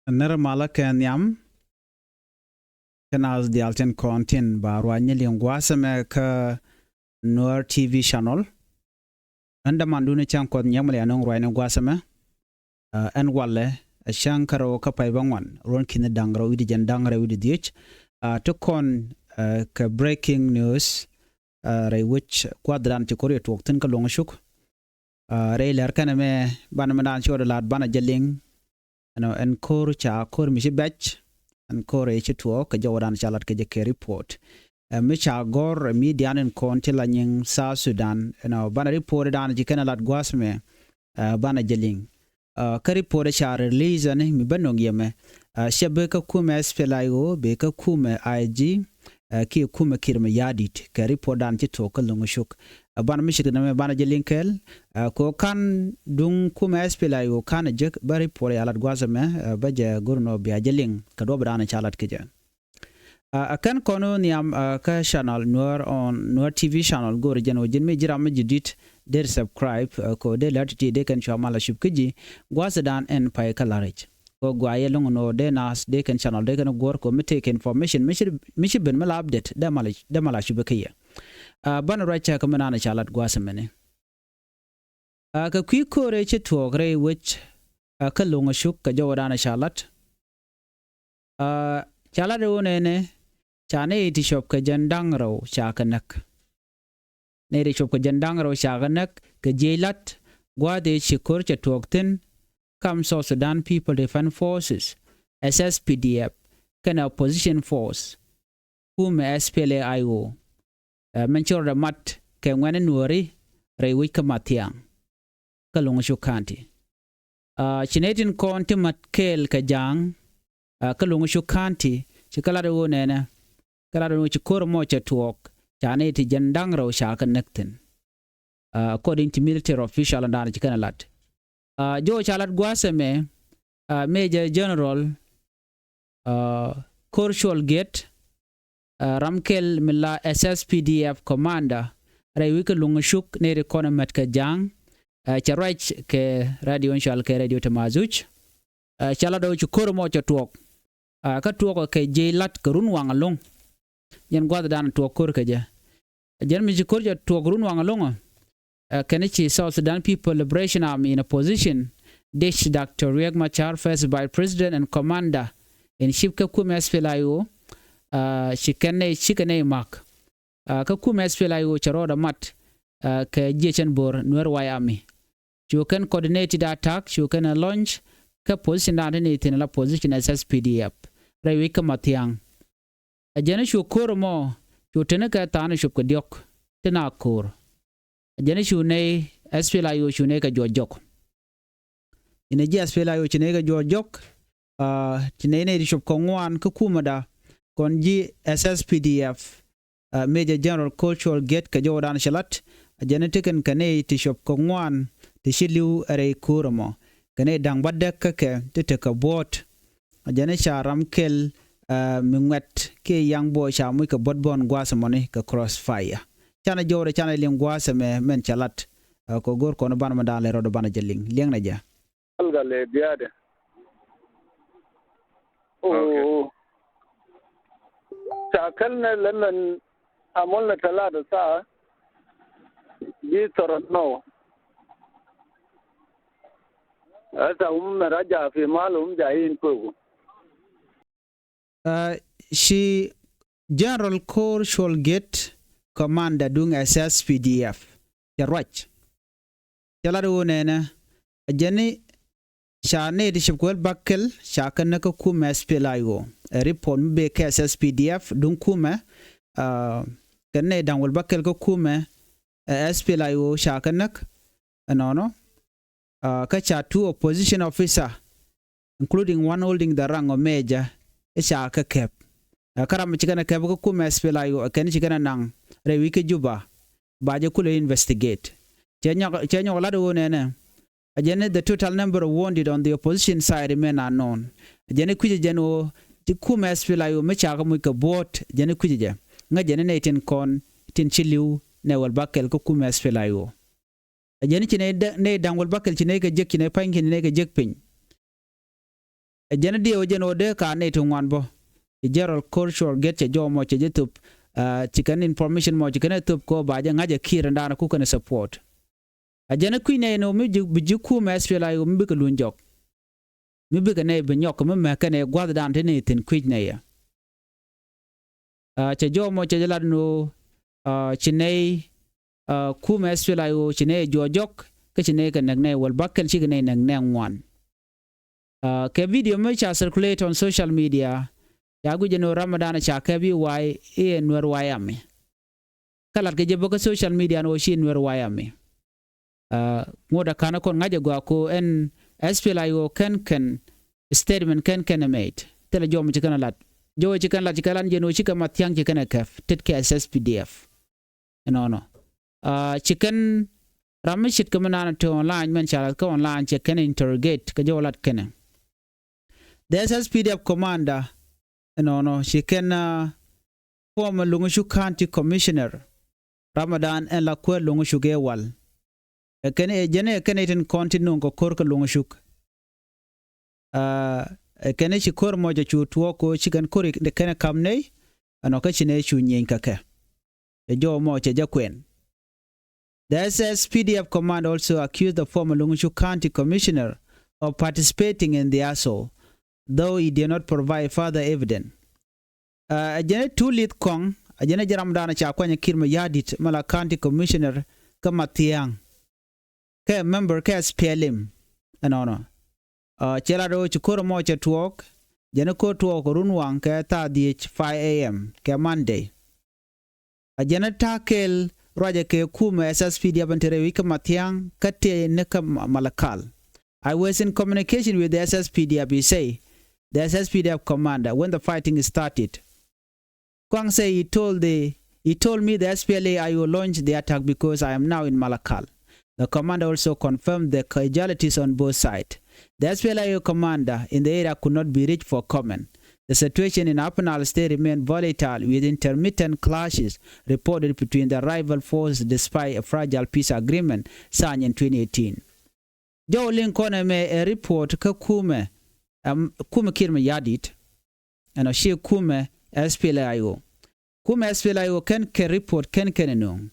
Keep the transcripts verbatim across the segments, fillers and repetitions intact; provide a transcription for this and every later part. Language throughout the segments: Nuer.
Nɛrɛ malä kɛ nhiam. Kɛ naath diaal tin kɔn tin ba ruac ni liŋ gua̱a̱th ɛmɛ kä Nuer T V channel. Ɛn dämandun cäŋ Kuɔth Nyiɛmlian ɛn ruac ni gua̱a̱th ɛmɛ. Ɛn walɛ ɛ cäŋ kä rɛw kä pay bäŋuan ruɔ̱n ki̱ni da̱ŋ rɛw wi̱cdɛ jiɛn da̱ŋ rɛw wi̱cdɛ dhieec. Ti kɔn kɛ breaking news rɛy wec gua̱thdan ci ko̱r yɛ tuɔɔk thi̱n kä Luɔ̱ŋ Cuk. Rɛy lɛr kɛnɛ mɛ banɛ mɛ daan ci ɣɔt lat banɛ jɛ liŋ. Ɛn ko̱r ca ko̱r mi ci bɛc. Ɛn ko̱r ɛ ci tuɔɔk kɛ jɔwdan ca lat kɛ jɛ kɛ report. Ɛ mi ca gɔr ɛ mi dian in kɔn ti la nyiŋ South Sudan ɛn banɛ report dan ci kɛnɛ lat gua̱a̱th mɛ. Banɛ jɛ liŋ. Kä report ca release ɛn mi bä no̱ŋ yɛmɛ. Cɛ bɛ kä kumɛ S P L A I O bɛ kä kumɛ I G. Kiɛ kumɛ Kiir Mayardit kɛ report dan ci tuɔɔk kä Luɔ̱ŋ Cuk. Banɛ mi ce̱tkɛ nɛmɛ banɛ jɛ liŋ kɛɛl. Kɛ ɣöö ka̱n duŋ kumɛ S P L A I O ka̱n ɛ jek bä report ya lat gua̱a̱th ɛmɛ bä jɛ go̱r nɔ bia jɛ liŋ kɛ duɔ̱p dan ca lat kɛ jɛ. Ɛ kɛn kɔn ɣöö nhiam kä channel Nuer on Nuer T V channel go̱o̱r jɛn ɣöö ji̱n mi ji̱ ram mi ji̱ di̱t dee subscribe kɛ ɣöö dee lɛr ti̱ti̱ dee kɛn cua mal a cup kä ji̱ gua̱a̱th dan ɛn pay kä la̱r i̱c. Kɛ ɣöö guayɛ lo̱ŋ nɔ dee naath dee kɛn channel dee kɛn guɔ̱r kɛ ɣöö mi tëëk information mi ci mi ci ben mi la update dee mal a dee mal a cup kä yɛ. Banɛ ruac cɛ kɛ mi naan ca lat gua̱a̱th mɛni. Kɛ kui̱ ko̱rɛ ci tuɔɔk rɛy wec kä Luɔ̱ŋ Cuk kɛ jɔwdan ca lat. Ca lat ɛ ɣöö nɛnɛ ca nɛy ti cop kɛ jiɛn da̱ŋ rɛw ca kɛ näk. Nɛy ti cop kɛ jiɛn da̱ŋ rɛw ca kɛ näk kɛ jiɛc lat gua̱a̱th ëë ci ko̱r cɛ tuɔɔk thi̱n kam South Sudan People Defense Forces, S S P D F, kɛnɛ opposition force kumɛ S P L A I O. Mɛn ci rɔɔdɛ mat kɛ ŋuɛ̈ni Nuääri rɛy wec kä Mathiaŋ kä Luɔ̱ŋ Cuk County. Ci nɛy tin kɔn ti mat kɛɛl kɛ Ja̱a̱ŋ kä Luɔ̱ŋ Cuk County ci kɛ lat ɛ ɣöö nɛnɛ kɛ lat ɛ ɣöö ci ko̱r ɛmɔ cɛ tuɔɔk ca nɛy ti jiɛn da̱ŋ rɛw ca kɛ näk thi̱n. According to military official ɛn da̱a̱n ci kɛn ɛ lat. Jɔw ca lat gua̱a̱th ɛmɛ Major General Ko̱r Cuɔl Giɛt, ram kɛl mi la S S P D F commander rɛy wec kä Luɔ̱ŋ Cuk nɛy ti kɔn ɛ mät kɛ Ja̱a̱ŋ. Cɛ ruac kɛ radio in cɔal kɛ Radio Tamazuj. Ca lat ɛ ɣöö ci ko̱r ɛmɔ cɛ tuɔɔk. Kä tuɔɔkɛ kɛ jiɛc lat kɛ run waŋ ɛlɔ̱ŋ. Jɛn gua̱thdan tuɔɔk ko̱r kɛ jɛ. Jɛn mi ci ko̱r cɛ tuɔɔk run waŋ ɛlɔ̱ŋ. Kɛn ci South Sudan People Liberation Army in opposition, dec Doctor Riek Machar, First Vice President and Commander in Chief kä kumɛ S P L A I O. Ci kɛn nɛy cikɛ nɛy ma̱k. Kä kumɛ S P L A I O cɛ rɔɔdɛ mat kɛ jiɛc ɛn bo̱r Nuer White Army. Cu kɛn coordinated attack cu kɛn ɛ launch kä position dan ti ni thi̱n la position S S P D F rɛy wec kä Mathiaŋ. Ɛ jɛn cu ko̱r ɛmɔ cu teni kɛ tha̱a̱n cop kɛ diɔ̱k ti na ko̱r. Ɛ jɛn cu nɛy S P L A I O cu nɛy kɛ juɔc jɔk. Inɛ ji̱ S P L A I O ci nɛy kɛ juɔc jɔk. Ci nɛy nɛy ti cop kɛ ŋuan kä kumɛda kɔn ji̱ S S P D F. Major General Ko̱r Cuɔl Giɛt kɛ jɔwdan cɛ lat. Ɛ jɛn ti kɛn kɛ nɛy ti cop kɛ ŋuan ti ci li̱w ɛ rɛy ko̱r ɛmɔ kɛ nɛy da̱ŋ bädäk kä kɛ ti tekɛ buɔ̱ɔ̱t. Ɛ jɛn ca ram kɛl mi ŋuɛt kiɛ yaŋ buɔy ca muc kɛ buɔ̱t buɔ̱n gua̱a̱th ɛmɔni kɛ crossfire. Canɛ jɔwdɛ canɛ liŋ gua̱a̱th ɛmɛ mɛn cɛ lat. Kɛ go̱r kɔn banɛ mɛ da̱a̱n lɛ rɔɔdɛ banɛ jɛ liŋ liɛŋnɛ jɛ. Alga le biade. Okay. Ca kɛl nɛ lɛmɛn amol nɛ tɛlat tha. Bi thɔrɔ nɔ. Ɛ tha wum mɛ raja fi mal wum ja in kogu. Ci General Ko̱r Cuɔl Giɛt, commander duŋ S S P D F cɛ ruac. Cɛ lat ɣöö nɛnɛ ɛ jɛn ni ca nɛy ti cop kɛ wäl bäkɛl ca kɛ näk kä kumɛ S P L A I O. Ɛ report mi bëë kɛ S S P D F duŋ kumɛ kɛ nɛy da̱ŋ wäl bäkɛl kä kumɛ ɛ S P L A I O ca kɛ näk. Ɛnɔnɔ kä ca two opposition officer including one holding the rank of major ɛ ca kɛ kɛp. Kä ram ci kɛn ɛ kɛp kä kumɛ S P L A I O ɛ kɛn ci kɛn ɛ naŋ rɛy wi̱c kä Juba. Ba jɛ kulɛ investigate. Cɛ nyɔk cɛ nyɔk lat ɣöö nɛnɛ. Ɛ jɛn ni the total number of wounded on the opposition side remain unknown. Ɛ jɛn ni kui̱cɛ jɛn ɣöö ti kumɛ S P L A I O mi ca kɛ muc kɛ buɔ̱ɔ̱t ɛ jɛn ni kui̱cɛ jɛ. Ŋäc jɛn ni nɛy tin kɔn tin ci li̱w nɛ wäl bäkɛl kä kumɛ S P L A I O. Ɛ jɛn ni ci nɛy da̱ŋ wäl bäkɛl ci nɛy kɛ jek ci nɛy pa̱nykiɛn ci nɛy kɛ jek piny. Ɛ jɛn diɛw jɛn ɣöö dee ka nɛy ti ŋuan bä. Ci General Kor Chuɔr Get cɛ jɔw mɔ cɛ jɛ thop. Ci kɛn information mɔ ci kɛn ɛ thop kɛ ɣöö ba jɛ ŋa̱c ɛ kiɛr in da̱a̱n ku kɛn ɛ support. Ɛ jɛn kui̱ nɛy ni ɣöö mi bi ji̱ kumɛ S P L A I O mi bikɛ luny jɔk. Mi bikɛ nɛy bi nyɔk mi mɛk kɛn ɛ gua̱thdan ti nɛy thi̱n kui̱c nɛy ɛ. Cɛ jɔw mɔ cɛ jɛ lat ni ɣöö ci nɛy kumɛ S P L A I O ci nɛy ɛ juɔc jɔk kä ci nɛy kɛ näk nɛy wäl bäkɛl cikɛ nɛy näk nɛy ŋuan. Kɛ video mi ca circulate on social media ca guic ɛn ɣöö Ramadan ca kɛp i̱ way i̱ ɛ Nuer White Army. Kä latkɛ jɛ bä kä social media ɛn ɣöö ci Nuer White Army. Ŋot ɛ ka̱n ɛ kɔn ŋa̱c ɛ gɔaa ko ɛn S P L A I O kɛn kɛn statement kɛn kɛn ɛ made thilɛ jɔw mɔ ci kɛn ɛ lat. Jɔw ɛ ci kɛn lat ci kɛn lat jɛ ɛn ɣöö cikɛ Mathiaŋ ci kɛn ɛ kɛp tet kɛ S S P D F. Ɛnɔnɔ ci kɛn ram mi ce̱tkɛ mi naan te online mɛn ca lath kä online cɛ kɛn interrogate kɛ jɔw lat kɛnɛ. The S S P D F commander ɛnɔnɔ ci kɛn former Loŋcuk County Commissioner Ramadan ɛn la kuäär Loŋcuk ëë wal. Ɛ kɛn ɛ jɛn ɛ kɛn ɛ tin kɔn ti no̱o̱ŋ kɛ ko̱r kɛ Loŋcuk. Ɛ kɛn ɛ ci ko̱r mɔ jɛ cu tuɔɔk ko̱ ci kɛn ko̱r ɛ kɛn ɛ ka̱m nɛy ɛnɔ kä ci nɛy cu nyieny kɛ kɛ. Ɛ jɔw mɔ cɛ jɛ kuɛn. The S S P D F command also accused the former Loŋcuk County Commissioner of participating in the assault, though he did not provide further evidence. Ɛ jɛn ɛ tu lith kɔŋ ɛ jɛn ɛ jɛ ramdan ca kuany ɛ Kiir Mayardit mɛ la County Commissioner kä Mathiaŋ kɛ member kɛ S P L M. Ɛnɔnɔ cɛ lat ɣöö ci ko̱r ɛmɔ cɛ tuɔɔk jɛn ɛ ko̱r tuɔɔk kɛ run waŋ kɛ thaa dhieec five A M kɛ Monday. A jɛn ɛ ta̱a̱ kɛɛl ruacɛ kɛ kumɛ S S P D F ɛn te rɛy wi̱c kä Mathiaŋ kä tëë ni kä Malakal. I was in communication with the S S P D F, he say, the S S P D F commander, when the fighting started. Kuang say he told the he told me the S P L A I O launched the attack because I am now in Malakal. The commander also confirmed the casualties on both sides. The S P L A I O commander in the area could not be reached for comment. The situation in Upper Nile State remained volatile with intermittent clashes reported between the rival forces despite a fragile peace agreement signed in twenty eighteen. Jɔw liŋ kɔn ɛmɛ ɛ report kä kumɛ kumɛ Kiir Mayardit. Ɛnɔ ci kumɛ S P L A I O. Kumɛ S P L A I O kɛn kɛ report kɛn kɛn ɛ nööŋ.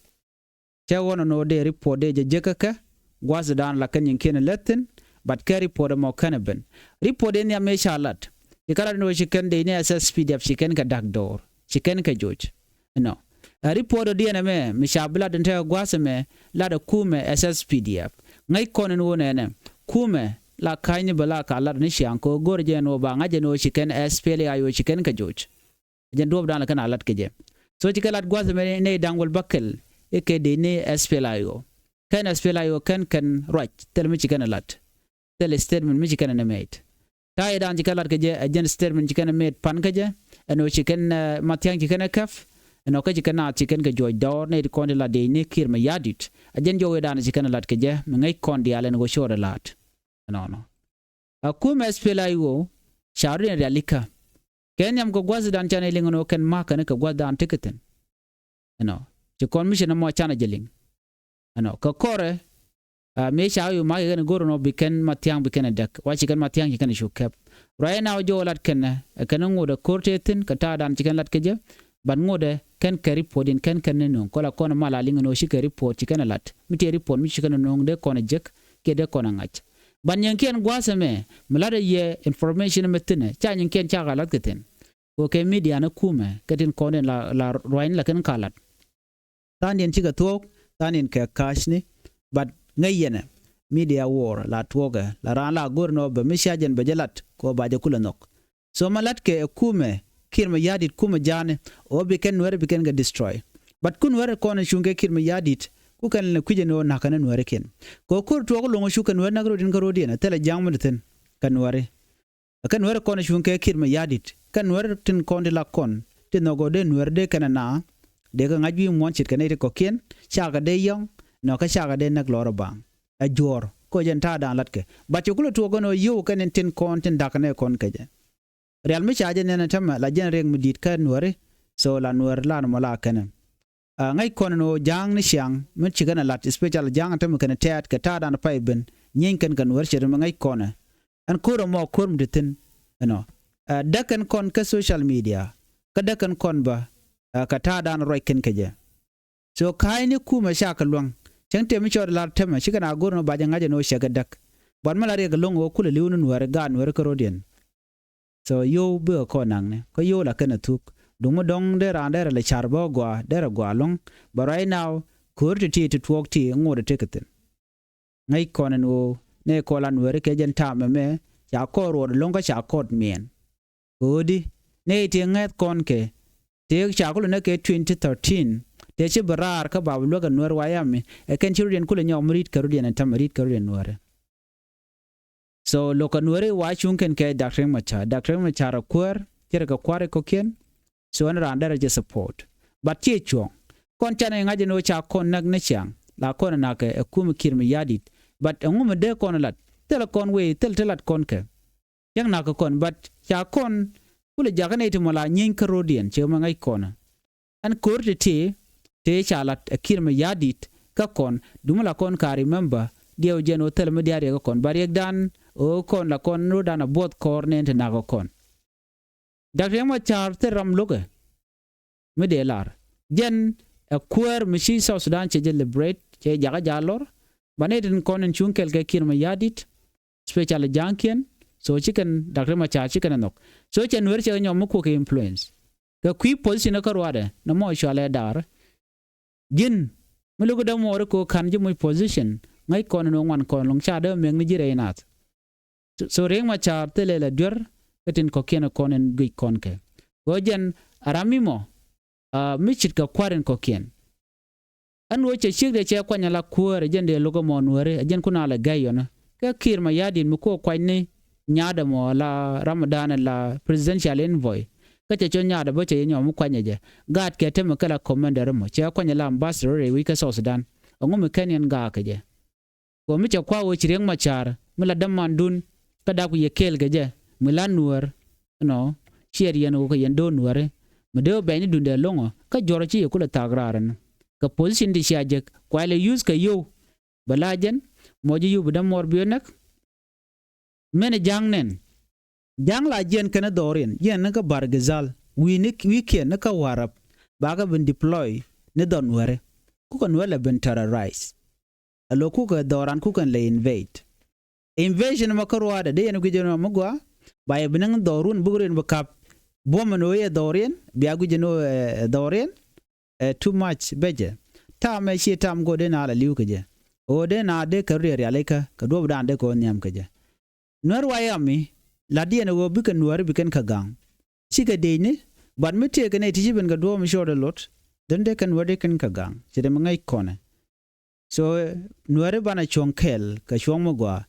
Cɛ ɣɔn ɛn ɣöö dee report dee jɛ jekä kɛ gua̱thdan la kɛn nyiŋkiɛn ɛ lät thi̱n. But kɛ report ɛmɔ kɛn ɛ ben report in nhiam mëë ca lat. Ci kɛ lat ɛn ɣöö ci kɛn dee ni S S P D F ci kɛn kɛ da̱k do̱r ci kɛn kɛ joc. Ɛnɔ ɛ report ɔ diɛn ɛmɛ mi ca bi lat in tekɛ gua̱th ɛmɛ lat ɛ kumɛ S S P D F. Ŋäc kɔn in ɣöö nɛnɛ kumɛ la ka̱cni bɛ la ka lat ni ciaŋ kɛ ɣöö go̱r jɛ ɛn ɣöö ba ŋa̱c ɛn ɣöö ci kɛn S P L A I O ci kɛn kɛ joc. Jɛn duɔ̱ɔ̱pdan la kɛn a lat kɛ jɛ. So ci kɛ lat gua̱th ɛmɛ nɛy da̱ŋ wäl bäkɛl i̱ kɛ dee ni S P L A I O. Kɛn S P L A I O kɛn kɛn ruac thil mi ci kɛn ɛ lat. Thil statement mi ci kɛn ɛ nɛ made. Ta̱a̱ i̱ da̱a̱n ci kɛn lat kɛ jɛ ɛ jɛn statement ci kɛn ɛ made pan kä jɛ. Ɛn ɣöö ci kɛn Mathiaŋ ci kɛn ɛ kɛp. Ɛn ɣöö kä ci kɛn naath ci kɛn kɛ juɔc dɔɔr nɛy ti kɔn ti lat dee ni Kiir Mayardit. Ɛ jɛn jɔw i̱ da̱a̱n ci kɛn ɛ lat kɛ jɛ mi ŋäc kɔn diaal ɛn ɣöö ci ɣɔt ɛ la̱a̱t. Ɛnɔnɔ. A kumɛ S P L A I O ca rɔ̱diɛn rialikä. Kɛ nhiam kɛ gua̱thdan canɛ liŋ ɛn ɣöö kɛn ma̱a̱kɛn kɛ gua̱thdan tekɛ thi̱n. Ɛnɔ ci kɔn mi ci nɔmɔ canɛ jɛ liŋ. Ɛnɔ kɛ kɔrɛ mëë ca wi̱i̱ ma̱a̱kɛ kɛn go̱r ɛn ɣöö bi kɛn Mathiaŋ bi kɛn ɛ däk wa ci kɛn Mathiaŋ ci kɛn ɛ cu kɛp. Ruac ɛn a wä jɔw lat kɛn ɛ kɛn ŋotdɛ ko̱r tëë thi̱n kɛ ta̱a̱dan ci kɛn lat kɛ jɛ. But ŋotdɛ kɛn kɛ report in kɛn kɛn ni nuŋ kɔla kɔn mal a liŋ ɛn ɣöö ci kɛ report ci kɛn ɛ lat mi tëë report mi ci kɛn ɛ nuŋ dee kɔn ɛ jek kiɛ dee kɔn ɛ ŋa̱c. But nyiɛŋkiɛn gua̱a̱th ɛmɛ mi la̱tdɛ yɛ information ɛmɛ thi̱nɛ ca nyiɛŋkiɛn cakɛ la̱th kɛ thi̱n. Kɛ kɛ media ni kumɛ kɛ tin kɔn in la rua̱cni la kɛn ka la̱t. Tha̱a̱ŋdiɛn cikɛ thuɔ̱k tha̱a̱ŋdiɛn kɛ ka̱cni. But ŋäc yɛnɛ media war la tuɔɔkɛ la raan la go̱r nɔ bɛ mi cia jɛn bɛ jɛ la̱t kɛ ɣöö ba jɛ kulɛ nhɔk. So ma la̱tkɛ ɛ kumɛ Kiir Mayardit kumɛ ja̱a̱ni ɣöö bi kɛn Nuɛri bi kɛn kɛ destroy. But ku Nuɛri kɔn in cuŋ kɛ Kiir Mayardit ku kɛn lɛ kui̱c ɛn ɣöö na̱kɛ ni Nuɛrikiɛn. Kɛ ɣöö ko̱r tuɔɔk Loŋcuk kɛ Nuɛri näk rot in kä rot yɛn ɛ thilɛ ja̱a̱ŋ mi ti thi̱n kɛ Nuɛri. Ɛ kɛn Nuɛri kɔn in cuŋ kɛ Kiir Mayardit kɛn Nuɛri tin kɔn ti la kɔn ti nhɔk ɣöö dee Nuɛri dee kɛn ɛ naath. Dee kɛ ŋa̱c wi̱i̱ muɔ̱ɔ̱n ce̱tkɛ nɛy ti kɔ̱kiɛn cakɛ dee yɔ̱ŋ nɔ kä cakɛ dee näk lɔr ɛ baŋ. Ɛ juɔ̱ɔ̱r kä jɛn ta̱a̱dan la̱tkɛ. But cɛ kulɛ tuɔɔk kɛn ɣöö yio̱w kɛn in tin kɔn tin da̱k kɛn ɛ kɔn kɛ jɛ. Rial mi ca jɛ nɛn ɛ tämɛ la jɛn riɛk mi di̱i̱t kä Nuɛri. So la Nuɛri lan mɔ la kɛn ɛ ŋäc kɔn ɛn ɣöö ja̱a̱ŋ ni ciaŋ mi ci kɛn ɛ la̱t especially ja̱a̱ŋ ɛ tämɛ kɛn ɛ tɛ̈t kɛ ta̱a̱dan pay ben nyieeny kɛn kɛ Nuɛri ce̱t mi ŋäc kɔn ɛ. Ɛn ko̱r ɛmɔ ko̱r mi te thi̱n. Ɛnɔ, ɛ, däk kɛn kɔn kä social media, kä däk kɛn kɔn bä, ɛ, kɛ ta̱a̱dan ruac kɛn kɛ jɛ. So ka̱a̱cni kumɛ ca kɛ luäŋ. Cäŋ tëë mi cɔɔd lar tämɛ, cikɛ na go̱r ni ba jɛ ŋa̱c ɛn ɣöö cɛ kɛ däk. But mi la riɛk ɛlɔ̱ŋ ɣöö kulɛ li̱w ni nuääri, gaat nuääri kä ro̱diɛn. So yio̱w bikɛ kɔn naŋni, kä yio̱w la kɛn ɛ thuk. Duŋ mi dɔ̱ŋ dee raan derɛ lɛ car bä gɔaa, derɛ gɔaa ɛlɔ̱ŋ. But right now, ko̱r ti ti ti tuɔɔk ti ŋot ɛ tekɛ thi̱n. Ŋäc kɔn ɛn ɣöö nɛ kɔn la nuääri kɛ jɛn ta̱a̱ mɛmɛ, ca kɔn ruɔɔd ɛlɔ̱ŋ kä ca kɔn miɛn. Ɣöödi, nɛ ti ŋäth kɔn kɛ, tëë ca kulɛ nɛ kɛ twenty thirteen, tëë ci bi raar kä ba bi luäk ɛ Nuɛr White Army, ɛ kɛn ci ro̱diɛn kulɛ nyɔk mi ri̱t kɛ ro̱diɛn ɛn tämɛ, ri̱t kɛ ro̱diɛn nuääri. So lo̱kɛ nuääri wa cuŋ kɛn kɛ Dak Riek Machar. Dak Riek Machar ɛ kuäär, ci rɛ kɛ kua̱r ɛ kɔ̱kiɛn. So ɛn raan derɛ jɛ support. But ciɛ cuɔ̱ɔ̱ŋ. Kɔn canɛ ŋa̱c ɛn ɣöö ca kɔn näk ni ciaŋ, la kɔn ɛ na̱kɛ ɛ kumɛ Kiir Mayardit. But ɛŋu mi dee kɔn lat? Thilɛ kɔn wee, thil ti lat kɔn kɛ. Cäŋ na̱kɛ kɔn, but ca kɔn kulɛ jakä nɛy ti mɔ la nyieeny kä ro̱diɛn, cɛ mɛ ŋäc kɔn. Ɛn ko̱r ti ti, tëë ca lat ɛ Kiir Mayardit kä kɔn, duŋ mi la kɔn ka remember, diɛw jɛn ɣöö thilɛ mi diaal riɛk kä kɔn, ba riɛkdan ɣöö kɔn la kɔn ro̱dan a buɔth kɔɔr nɛn ti na̱kɛ kɔn. Dak Riek Machar thil ram lo̱kɛ mi dee lar. Jɛn ɛ kuäär mi ci South Sudan cɛ jɛ liberate, cɛ jakä jaal lɔr. Ba nɛy tin kɔn in cuŋ kɛl kɛ Kiir Mayardit, special ja̱a̱ŋkiɛn. So ci kɛn Dak Riek Machar ci kɛn ɛ nhɔk. So cɛ nuääri cɛ kɛ nyɔk mi kuɔk kɛ influence kɛ kui̱ position kä ruaadɛ, nɔmɔ cualɛ daar. Ji̱n mi lo̱k dämuɔɔri kɛ ɣöö ka̱n ji̱ moc position, ŋäc kɔn ɛn ɣöö ŋuan kɔn ɛlɔ̱ŋ, ca dee mɛk ni ji̱ rɛy naath. So, so Riek Machar thilɛ la duer kä tin kɔ̱kiɛn kɔn in guic kɔn kɛ. Ɣöö jɛn a ram mi mɔ, ah, mi ce̱tkɛ kua̱r in kɔ̱kiɛn. Ɛn ɣöö cɛ ciekdɛ cɛ kuany ala kuäär, ɛ jɛn dee lo̱k ɛmɔ nuääri, ɛ jɛn kun a lɛ gɛy yɔnä. Kɛ Kiir Mayardit mi ko̱ kuany ni nyaadɛ mɔ la Ramadan la presidential envoy. Kä cɛ cɔ nyaadɛ bä cɛ yɛ nyɔm mi kuanyɛ jɛ. Gaatkɛ temɛ kɛ la commander mɔ, cɛ kuany ala ambassador rɛy wi̱c kä South Sudan. Ɛŋu mi kɛn yɛn gaak kɛ jɛ? Kɛ ɣöö mi cɛ kua̱r ɣöö ci Riek Machar mi la dämandun kä dap kɛ yɛ kɛɛl kɛ jɛ, mi la nuäär, ɛnɔ, ciɛ riɛn ɣöö kɛ yɛn do̱r nuääri. Mi dee wä bɛ̈ny ni dundɛ lo̱ŋɔ kä juɔr ci yɛ kulɛ thaak raar ɛn. Kɛ position ti cia jek, kuay lɛ use kɛ yio̱w. Bɛ la jɛn mɔ ji̱ yio̱w bi dämuɔɔr bi wä näk. Mɛn ja̱a̱ŋ nɛn. Ja̱a̱ŋ la jiɛn kɛn dhɔriɛn, jiɛn ni kä Bahr el Ghazal, wi̱i̱ ni wi̱i̱kiɛn ni kä Warrap, bakɛ ben deploy ni dhɔr nuääri. Kukɛ nuäär lɛ ben terrorize. Alo kukɛ dhɔran kukɛn lɛ invade. Invasion mɔ kä ruaadɛ dee yɛn guic ɛn ɔ mi gɔaa. Ba yɛ bi niŋ dhɔrun buk riɛn bi kap. Buɔ̱m ɛn ɣöö yɛ dhɔriɛn, bia guic ɛn ɣöö, eh, dhɔriɛn. Eh, too much bɛ jɛ. Ta̱a̱ mɛ ciɛ ta̱a̱m go̱o̱r dee na la li̱w kɛ jɛ. Ɣöö dee na dee kɛ riɛl rialikä kɛ duɔ̱ɔ̱pdan dee kɛ ɣöö nhiam kɛ jɛ. Nuäär White Army, la diɛn ɣöö bikɛ nuääri bi kɛn kɛ ga̱ŋ. Cikɛ dec ni, but mi tëëkɛ nɛy ti ci ben kɛ duɔ̱ɔ̱p mi cɔɔdɛ lot, then dee kɛn nuääri dee kɛn kɛ ga̱ŋ. Ci dee mi ŋäc kɔnɛ. So nuääri banɛ cuɔ̱ŋ kɛl kɛ cuɔ̱ŋ mi gɔaa.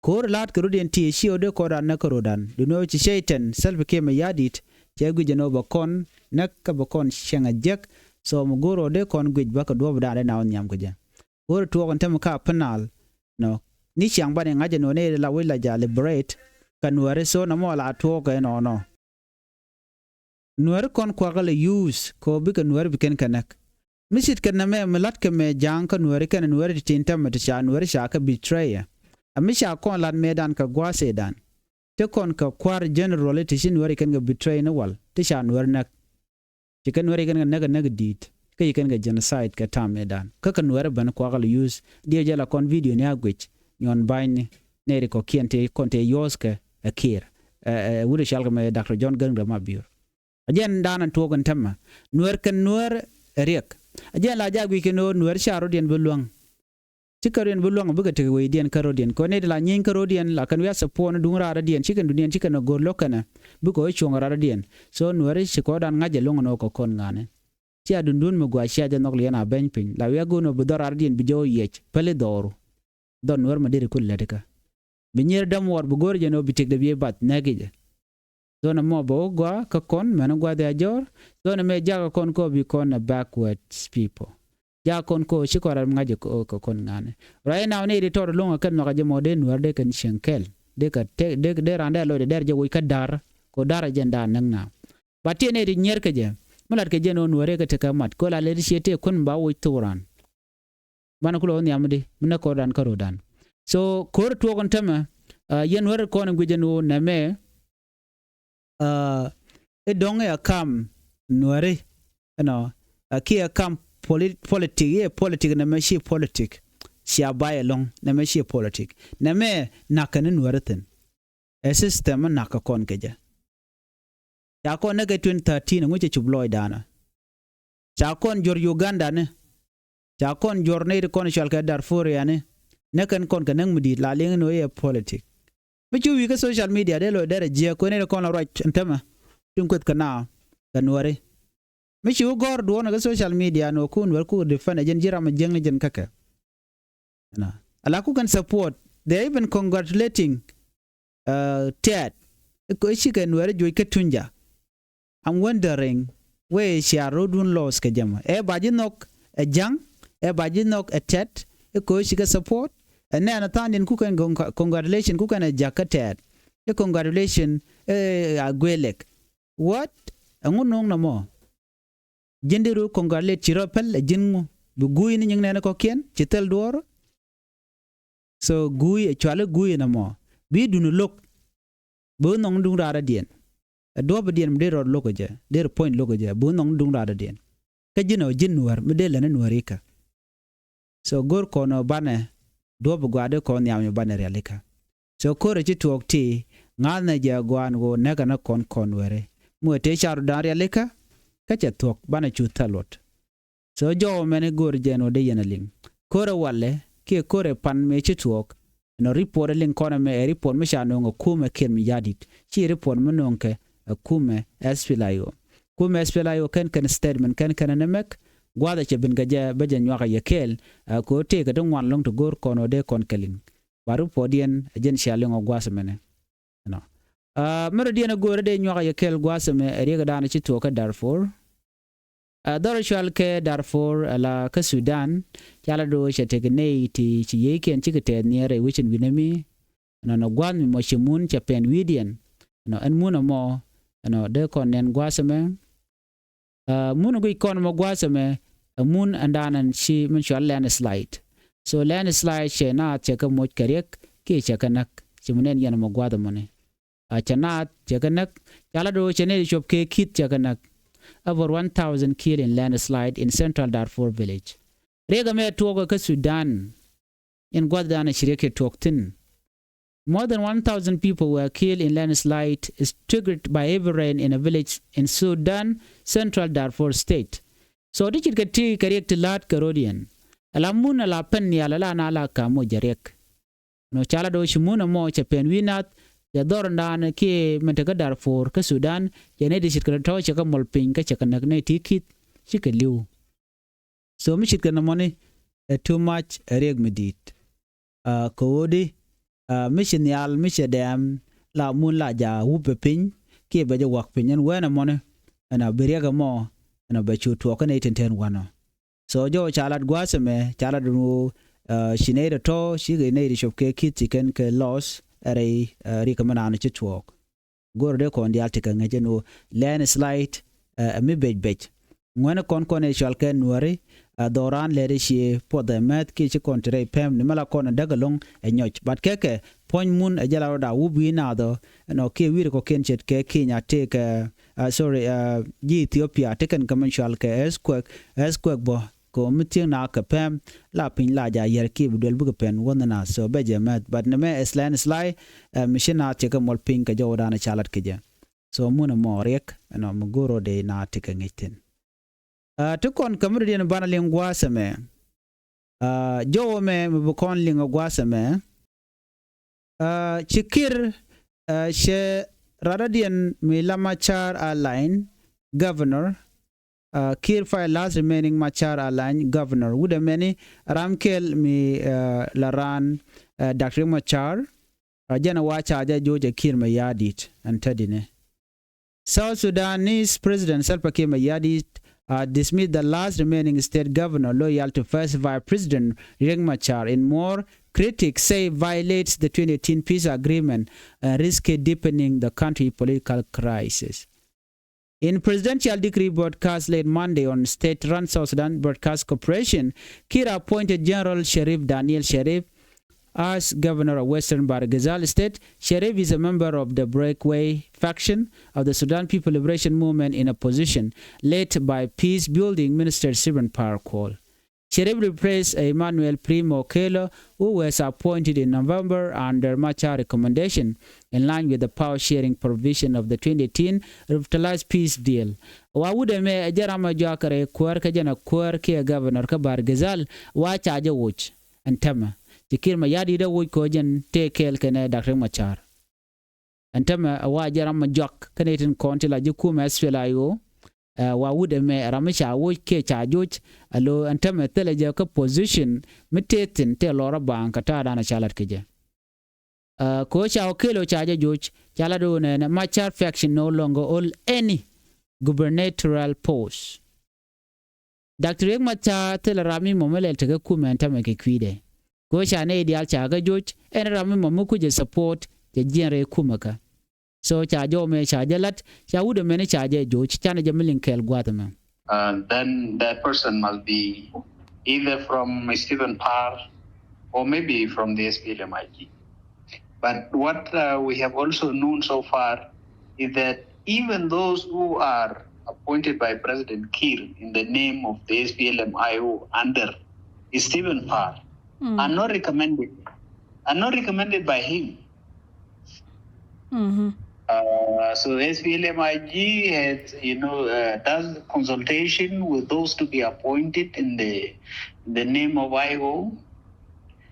Ko̱r la̱a̱t kɛ rɔ̱diɛn ti ci ɣöö dee kɔn raan näk kä ro̱dan. Duundɛ ɣöö ci cɛy-tan Salva Kiir Mayardit cɛ guic ɛn ɣöö bɛ kɔn näk kä bɛ kɔn cieŋ a jiäk. So mi go̱o̱r ɣöö dee kɔn guic bä kɛ duɔ̱ɔ̱pdan dee na wä nhiam kɛ jɛ. Go̱o̱r tuɔɔk ɛn tämɛ kä Upper Nile. Nɔ. Ni ciaŋ banɛ ŋa̱c ɛn ɣöö nɛy la wec la ja liberate. Kɛ nuääri, so nɔmɔ la tuɔɔk ɛnɔnɔ. Nuääri kɔn kuakä lɛ use kɛ ɣöö bikɛ nuääri bi kɛn kɛ näk. Mi ce̱tkɛ nɛmɛ mi la̱tkɛ mɛ ja̱a̱ŋ kä nuääri kɛnɛ nuääri ti tin tämɛ ti ca nuääri ca kɛ betray. Ɛ mi ca kɔn la̱t mëëdan kɛ gua̱a̱th ëëdan. Te kɔn kɛ kua̱r general ti ci nuääri kɛn kɛ betray ni wal ti ca nuääri näk. Ci kɛn nuääri kɛn kɛ näk ɛ näk di̱i̱t. Kä ci kɛn kɛ genocide kɛ ta̱a̱ mëëdan. Kä kɛ nuääri ben kuakä lɛ use. Diɛ jɛ la kɔn video ni a guic. Nyuɔn ba̱nyni. Nɛy ri kɔ̱kiɛn tëë kɔn tëë yuɔ̱ɔ̱thkɛ ɛ Kiir. Ɛ, ɛ, wut ɛ cɔalkɛ mɛ Doctor John Garang de Mabior. A jɛn daanɛ tuɔɔk ɛn tämɛ. Nuäär kɛn nuäär ɛ riɛk. A jɛn la jak guic kɛn ɣöö nuäär ca rɔ̱diɛn bi luäŋ. Cikɛ rɔ̱diɛn bi luäŋ bikɛ tekɛ wecdiɛn kä rɔ̱diɛn. Kɛ ɣöö nɛy ti la nyieeny kä rɔ̱diɛn la kɛn wi̱i̱ a support ni duŋ raar rɔ̱diɛn. Cikɛn duŋdiɛn cikɛn ɛ go̱r lo̱k kɛnɛ. Bikɛ ɣöö cuɔ̱ŋ raar rɔ̱diɛn. So nuäär ci kɔn dan ŋa̱c ɛ lo̱ŋ ɛn ɣöö kɛ kɔn ŋa̱ni. Cia duŋdun mi gɔaa cia jɛ nhɔk liɛn a beny piny. La wi̱i̱ a go̱o̱n ɣöö bi dhɔr raar rɔ̱diɛn bi jɛ ɣöö yiɛc. Päli dhɔru. Dhɔr nuäär mi deri kul lät kä. Bi nyier dämuɔɔr bi go̱o̱r jɛ ni ɣöö bi tëkdɛ bi bath nɛɛk i̱ jɛ. Dhɔn ɛmɔ bɛ wä gɔaa kä kɔn mɛn gua̱th ya jɔr. Dhɔn ɛmɛ jakä kɔn kɔ bi kɔn ɛ backwards people. Jakä kɔn kɔ ci kɔn ram ŋa̱c kɛ kɔn ŋa̱ni. Right now ni ri tɔr luŋ ɛ kɛn nhɔk a jɛ mɔ dee nuäär dee kɛn cieŋ kɛl. Dee kɛ te, dee, dee raan dee lɔcdɛ dee rɛ jɛ woc kä da̱r. Kɔ da̱r ɛ jɛn da̱r näk na. Ba tiɛ ni ri nyier kɛ jɛ. Mi lat kɛ jɛ ni ɣöö nuäär kɛ tekɛ mat. Kɔ la lɛ ri ciɛ tëë kun ba woc thok raan. Banɛ kulɛ wä nhiam di mi näk kɔn raan kä ro̱dan. So ko̱r tuɔɔk ɛn tämɛ, ah, yɛn wär kɔn in guic ɛn ɣöö nɛmɛ. I̱ dɔ̱ŋ i̱ a kam nuääri, you know, a kiɛ a kam politik, i̱ politik nɛmɛ ci politik. Cia bay ɛlɔ̱ŋ nɛmɛ ci politik. Nɛmɛ na̱k kɛn nuääri thi̱n. Ɛ system mi na̱k kɛ kɔn kɛ jɛ. Ca kɔn näk kɛ twenty thirteen, ɛŋu cɛ cup lɔɔcdanɔ? Ca kɔn juɔr Uganda ni. Ca kɔn juɔr nɛy ti kɔn cual kɛ Darfurian ni. Näk kɛn kɔn kɛ näk mi di̱i̱t, la liŋ ni ɣöö i̱ ɛ politik. Mi ci wi̱i̱ kä social media dee lo̱c derɛ jiɛk kuëë nɛy ti kɔn la ruac ɛn tämɛ. Tin kueth kɛ naath kɛ nuääri. Mi ci wä gɔ̱r duɔ̱ɔ̱r ni kä social media ni wä kun wä ku defend ɛ jɛn ji̱ ram ɛ jiäkni jɛn kä kɛ. Ala ku kɛn support, they are even congratulating Tɛt. I̱ cikɛ nuääri juɔc kä Tunja. I'm wondering wee cia ro̱dun loss kɛ jɛ mɔ. Ɛ ba ji̱ nhɔk ɛ Ja̱ŋ, ɛ ba ji̱ nhɔk ɛ Tɛt. I̱ ko̱ cikɛ support. Ɛ nɛɛnɛ tha̱a̱ŋdiɛn ku kɛn congratulation ku kɛn ɛ jakä Tɛt. I̱ congratulation, ɛ Aguelek. What? Ɛŋu no̱o̱ŋ nɔmɔ? Ji̱n di ru congratulate ci rɔ päl, ɛ ji̱n ŋu? Bi guuy ni nyiŋ nɛɛni kɔ̱kiɛn ci thil duɔ̱ɔ̱r. So guuy ɛ cuali guuy nɔmɔ. Bi dun lo̱k. Bi nhɔŋ duŋ raadädiɛn. Ɛ duɔ̱ɔ̱pdiɛn mi dee rɔ lo̱k ɛ jɛ, dee rɔ puɔ̱ny lo̱k ɛ jɛ, bi nhɔŋ duŋ raadädiɛn. Kä ji̱n ɔ ji̱n nuäär mi dee lɛn nuääri kä. So go̱r kɔn ɔ banɛ duɔ̱ɔ̱p gua̱a̱r dee kɔn nhiam ɔ banɛ rialikä. So ko̱rɛ ci tuɔɔk ti ŋa̱thnɛ jɛ gua̱a̱n ɣöö näkɛ ni kɔn kɔn weri. Mi wee tëë carudan rialikä kä cɛ thuɔ̱k banɛ cu thäl luɔt. So jɔwä mɛni go̱o̱r jɛn wä dee yɛn a liŋ. Ko̱rɛ walɛ kiɛ ko̱rɛ pan mëë ci tuɔɔk. Ɛnɔ report ɛ liŋ kɔn ɛmɛ ɛ report mi ca nööŋ ɛ kumɛ Kiir Mayardit. Ci report mi nööŋ kɛ ɛ kumɛ SPLA-IO. Kumɛ SPLA-IO kɛn kɛn statement kɛn kɛn ni mɛk. Gua̱a̱th ɛ cɛ ben kɛ jɛ bä jɛ nyuak ɛ yɛ kɛɛl. Ɛ ko̱ tëëkɛ ti ŋuan lo̱ŋ ti go̱o̱r kɔn wä dee kɔn kɛ liŋ. Ba report diɛn ɛ jɛn cia liŋ ɔ gua̱a̱th ɛmɛnɛ. Ɛnɔ. Aa, mɛrɛ diɛn ɛ go̱o̱rɛ dee nyuak ɛ yɛ kɛɛl gua̱a̱th ɛmɛ ɛ riɛkɛ daanɛ ci tuɔɔk kä Darfur. Aa, dhɔr cual kɛ Darfur ala kä Sudan. Cala do̱ cɛ tek nɛy ti ci yiëëkiɛn cikɛ tɛth niɛɛr rɛy wecin wi̱nɛ mi. Ɛnɔ nɔ gua̱a̱th mi mɔ ci mun cɛ pɛn wi̱i̱diɛn. Ɛnɔ ɛn mun ɛmɔ. Ɛnɔ dee kɔn nɛn gua̱a̱th ɛmɛ. Aa, mun guic kɔn mɔ gua̱a̱th ɛmɛ ɛ mun ɛndan ɛn ci min cual landslide. So landslide cɛ naath cɛ kɛ moc kɛ riɛk kiɛ cɛ kɛ näk. Ci mun ɛn yɛn mɔ gua̱a̱th ɛmɔni. Aa, cɛ naath cɛ kɛ näk. Cala do̱ cɛ nɛy ti cuɔp kɛ ki̱th cɛ kɛ näk. Over one thousand killed in landslide in central Darfur village. Riɛk ɛmɛ tuɔɔk kä Sudan. In gua̱thdan ɛ ci riɛk kɛ tuɔɔk thi̱n. More than one thousand people were killed in landslide triggered by heavy rain in a village in Sudan, Central Darfur State. So ti cit kɛ ti kɛ riɛk ti la̱a̱t kɛ ro̱diɛn. Ala mun ala pɛn nhial ala na la ka̱m wä jɛ riɛk. Nɔ cala do̱ ci mun ɛmɔ cɛ pɛn wi̱i̱ nath. Cɛ dhɔr ɛndan kiɛ mɛn te kä Darfur kä Sudan. Cɛ nɛy ti cit kɛ tɔ̱ cɛ kɛ mɔl piny kä cɛ kɛ näk nɛy ti ki̱th. Cikɛ li̱w. So mi cit kɛ nɔmɔni ɛ too much, ɛ riɛk mi di̱i̱t. Aa, kɛ ɣöö di, aa, mi ci nhial mi cɛ dɛɛm la mun la ja wup ɛ piny kiɛ bɛ jɛ wak piny ɛn wee nɔmɔni. Ɛn a bi riɛk ɛmɔ ɛn a bɛ cu tuɔɔk kä nɛy tin tɛn wanɔ. So jɔwä ca lat gua̱a̱th ɛmɛ ca lat ɛn ɣöö, aa, ci nɛy rɛ tɔ̱ cikɛ nɛy rɛ cop kɛ ki̱th ci kɛn kɛ loss ɛ rɛy, aa, riɛk ɛmɛ naan ci tuɔɔk. Go̱r dee kɔn diaal ti kɛ ŋäc ɛn ɣöö landslide, ɛ mi bec bec. Ŋuɛ̈ni kɔn kɔn ɛ cual kɛ nuääri, ɛ dhɔran lɛri cië puɔth ɛ mɛth kiɛ ci kɔn ti rɛy pɛm ni mɛ la kɔn ɛ däk ɛlɔ̱ŋ ɛ nyɔc. But kɛ kɛ puɔ̱ny mun ɛ jɛ la rɔda wup wi̱i̱ naath ɔ ɛnɔ kiɛ wi̱i̱ rɛ kɔ̱kiɛn ce̱tkɛ Kenya tëëkɛ, ɛ, sorry, ɛ, ji̱ Ethiopia ti kɛn kɛ mɛn cual kɛ earthquake, earthquake bä. Kɛ ɣöö mi thiäŋ na kɛ pɛm la piny la ja yɛr kiɛ bi duel bikɛ pɛn wänh na. So bɛ jɛ mɛth, but ni mɛ ɛ landslide, ɛ, mi ci na thiɛ kɛ muɔl piny kɛ jɔwdan ca lat kɛ jɛ. So mun ɛmɔ riɛk ɛnɔ mi go̱o̱r rɔ dee na ti kɛ ŋi̱c thi̱n. Ɛ, ti kɔn kɛ mi dɔ̱diɛn banɛ liŋ gua̱a̱th ɛmɛ. Ɛ, jɔwä mɛ mi bi kɔn liŋ ɛ gua̱a̱th ɛmɛ. Ɛ, ci Kiir, ɛ, cɛ radadiɛn mi la Machar Airline Governor, ɛ, Kiir fire last remaining Machar Airline Governor. Wut ɛmɛni ram kɛl mi, ɛ, la raan, ɛ, Doctor Machar. Ɛ, jɛn ɛ wa ca jɛ joc ɛ Kiir Mayardit ɛn tädinɛ. South Sudanese President Salva Kiir Mayardit, uh, dismissed the last remaining state governor loyal to first Vice President Riek Machar in more critics say violates the twenty eighteen peace agreement and risk deepening the country political crisis. In presidential decree broadcast late Monday on state-run South Sudan Broadcast Corporation, Kiir appointed General Sharif Daniel Sharif As governor of Western Bahr el Ghazal State, Sharif is a member of the breakaway faction of the Sudan People Liberation Movement in opposition, led by peace building minister Stephen Par Kuol. Sharif replaced Emmanuel Primo Okello, who was appointed in November under Machar recommendation, in line with the power sharing provision of the twenty eighteen revitalized peace deal. Wa wut ɛmɛ ɛ jɛ ram ɛ jɔak rɛy kuäär kä jɛn ɛ kuäär kiɛ governor kä Bahr el Ghazal, wa ca jɛ woc ɛn tämɛ. Ci Kiir Mayardit ɛ woc kɛ ɣöö jɛn tëë kɛɛl kɛnɛ Dak Riek Machar. Ɛn tämɛ ɛ wa jɛ ram ɛ jɔak kä nɛy tin kɔn ti la ji̱ kumɛ S P L A I O. Ɛ wa wut ɛmɛ ram mi ca woc kiɛ ca joc. Alo ɛn tämɛ thilɛ jɛ kä position mi tëë thi̱n tëë lɔr ɛ baaŋ kɛ ta̱a̱dan ɛ ca lat kɛ jɛ. Ɛ kɛ ɣöö ca Okello ca jɛ joc, ca lat ɣöö nɛnɛ Machar faction no longer hold any gubernatorial post. Doctor Riek Machar thilɛ ram mi mɔ mi lɛl tekɛ kumɛ ɛn tämɛ kɛ kui̱dɛ. Kɛ ɣöö ca nɛy diaal ca kɛ joc, ɛn ram mi mɔ mi kucɛ support cɛ jiɛn rɛy kumɛ kä. So ca jɔw mɛ ca jɛ lat, ca wut ɛmɛni ca jɛ joc, canɛ jɛ mi liŋ kɛɛl gua̱a̱th ɛmɛ. Uh, then that person must be either from Stephen Par or maybe from the S P L M I G. But what, uh, we have also known so far is that even those who are appointed by President Kiir in the name of the S P L M I O under Stephen Par Mm. are not recommended, are not recommended by him. Mm-hmm. Uh, so S P L M I G has, you know, uh, does consultation with those to be appointed in the, in the name of I O.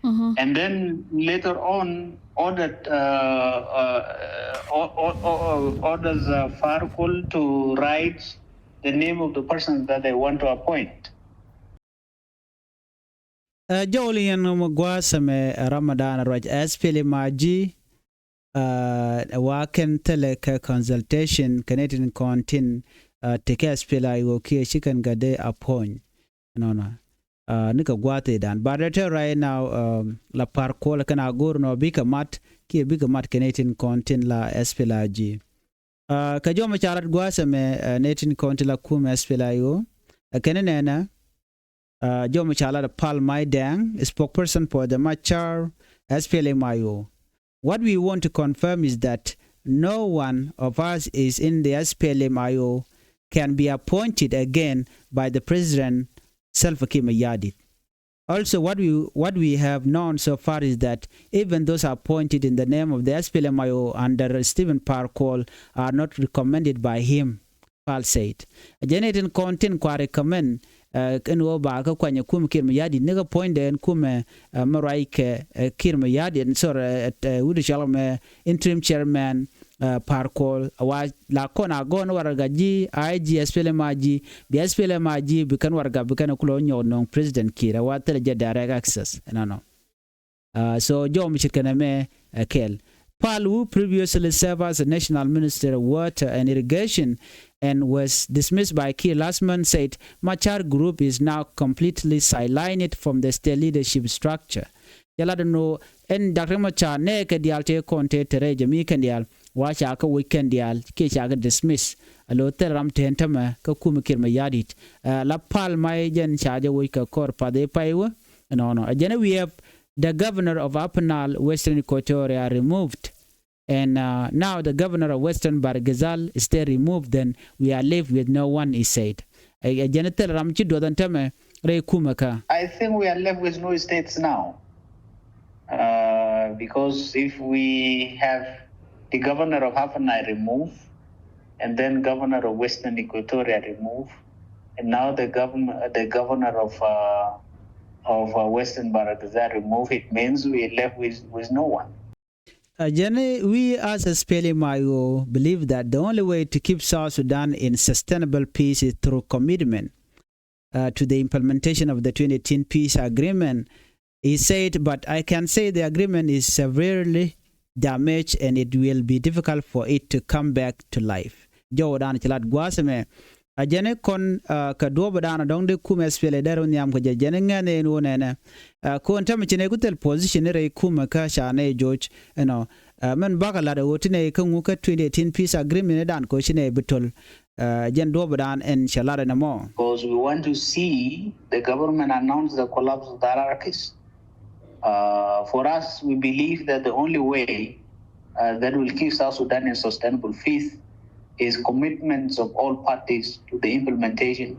Mm-hmm. And then later on ordered, uh, uh, or, or, or, orders, uh, Par Kuol to write the name of the person that they want to appoint. Ɛ jɔwli yɛn ŋä mɛ gua̱a̱th ɛmɛ ɛ ram mi da̱a̱n ruac S P L M I G. Ɛ wa kɛn thilɛ kɛ consultation kɛ nɛy tin kɔn tin, ɛ tekɛ S P L A I O kiɛ ci kɛn kɛ dee appoint. Nɔnɔ. Ɛ nikɛ gua̱a̱th i̱dan. But ɛ te right now, ɛ la Par Kuol kɛn a go̱o̱r nɔ bikɛ mat kiɛ bikɛ mat kɛ nɛy tin kɔn tin la S P L A I G. Ɛ kɛ jɔw mɛ ca lat gua̱a̱th ɛmɛ, ɛ nɛy tin kɔn tin la kumɛ S P L A I O. Ɛ kɛn nɛnɛ, ɛ jɔw mɛ ca lat Pal Mai Deng, spokesperson for the Machar S P L M I O. What we want to confirm is that no one of us is in the S P L M I O can be appointed again by the President Salva Kiir Mayardit. Also, what we, what we have known so far is that even those appointed in the name of the S P L M I O under Stephen Par Kuol are not recommended by him, Pal said. Ɛ jɛn ɛ tin kɔn tin kua recommend, ɛ ɛn ɣöö ba kä kuany ɛ kumɛ Kiir Mayardit ni kä puɔ̱nydɛ ɛn kumɛ, ɛ mɛ ruac kɛ, ɛ Kiir Mayardit, sorry, ɛ, ɛ wut cɔl mɛ interim chairman, ɛ Par Kuol, wa la kɔn a gɔn warɛga ji̱, I G S P L M I G, bi S P L M I G bi kɛn warɛga bi kɛn kulɛ nyɔk nɔŋ President Kiir, ɛ wa thilɛ jɛ direct access, ɛnɔnɔ. Uh, so jɔw mi ce̱tkɛ nɛmɛ, uh, kɛl. Pal, who previously served as a national minister of water and irrigation and was dismissed by Kiir last month, said Machar group is now completely sidelined from the state leadership structure. Jɛ lat ɛn ɣöö ɛn Dak Riek Machar nɛɛkɛ diaal tëë kɔn tëë te rɛy jɛ mi kɛn diaal wa ca kɛ woc kɛn diaal kiɛ ca kɛ dismiss. Alo thil ram tëë ɛn tämɛ kä kumɛ Kiir Mayardit. Uh, la Pal Mai jɛn ca jɛ woc kɛ kɔr path i̱ pay wä. Ɛnɔnɔ. Ɛ jɛn ɛ we have the governor of Upper Nile, Western Equatoria, removed. And, uh, now the governor of Western Bahr el Ghazal State removed, then we are left with no one, he said. Ɛ, ɛ jɛn thil ram ci duɔth ɛn tämɛ rɛy kumɛ kä. I think we are left with no states now. Uh, because if we have the governor of Upper Nile removed, and then governor of Western Equatoria removed, and now the governor, the governor of, uh, of, uh, Western Bahr el Ghazal removed, it means we are left with, with no one. Uh, Jenny, we as S P L M I O believe that the only way to keep South Sudan in sustainable peace is through commitment, uh, to the implementation of the twenty eighteen peace agreement, he said, but I can say the agreement is severely damaged and it will be difficult for it to come back to life. Jɔwdan ci lat gua̱a̱th ɛmɛ. A jɛn ɛ kɔn, uh, kɛ duɔ̱ɔ̱p ɛ da̱a̱n ɛ dɔ̱ŋ dee kumɛ S P L A dee rɔ nhiam kɛ jɛ jɛn ɛ ŋɛn ɛ ɛn ɣöö nɛnɛ. Uh, kɔn tämɛ ci nɛ ku thil position ni rɛy kumɛ kä ca nɛ joc ɛnɔ. Uh, mɛn bakɛ lat ɛ ɣöö ti nɛ kä ŋu kä twenty eighteen peace agreement ɛ da̱a̱n kɛ ɣöö ci nɛ bi to̱l. Uh, jɛn duɔ̱ɔ̱p ɛ da̱a̱n ɛn cɛ lat ɛn ɛmɔ. Because we want to see the government announce the collapse of the hierarchies. Uh, for us, we believe that the only way uh, that will give South Sudan a sustainable peace is commitments of all parties to the implementation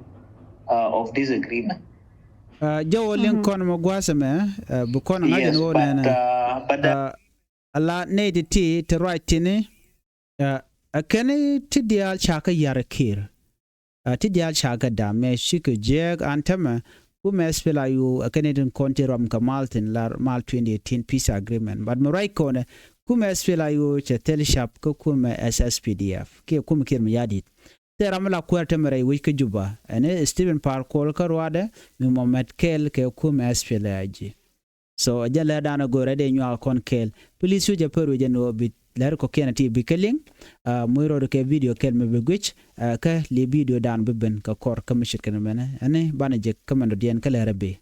uh, of this agreement. Jɛ wä liŋ kɔn mɛ gua̱a̱th ɛmɛ bi kɔn ŋa̱c ɛn wä nɛnɛ. A la nɛy ti ti ti ruac tini ɛ kɛn ti diaal ca kä yar ɛ Kiir. Ti diaal ca kä dam mɛ cikɛ jiɛɛk an tämɛ kumɛ SPLA-IO ɛ kɛn tin kɔn ti ruam kɛ mal thin la mal twenty eighteen peace agreement, but mi ruac kɔnɛ kumɛ SPLA-IO cɛ thil cap kä kumɛ SSPDF kiɛ kumɛ Kiir Mayardit. Thil ram mi la kuäär tämɛ rɛy wec kä Juba ɛn Stephen Par Kuol kä ruaadɛ mi mɔ mɛt kɛɛl kɛ kumɛ SPLA-IG. So jɛ lɛr danɔ go̱rɛ dee nyuak kɔn kɛɛl. Please cu jɛ pär wi̱c ɛn ɣöö bi lɛr kɔkiɛn a ti bi kä liŋ. Muc rɔɔd kɛ video kɛl mi bi guic kä li video dan bi ben kä kɔr kä mi ce̱tkɛ ni mɛnɛ ɛn banɛ jɛ kä mɛn dɔ̱diɛn kä lɛr a bi.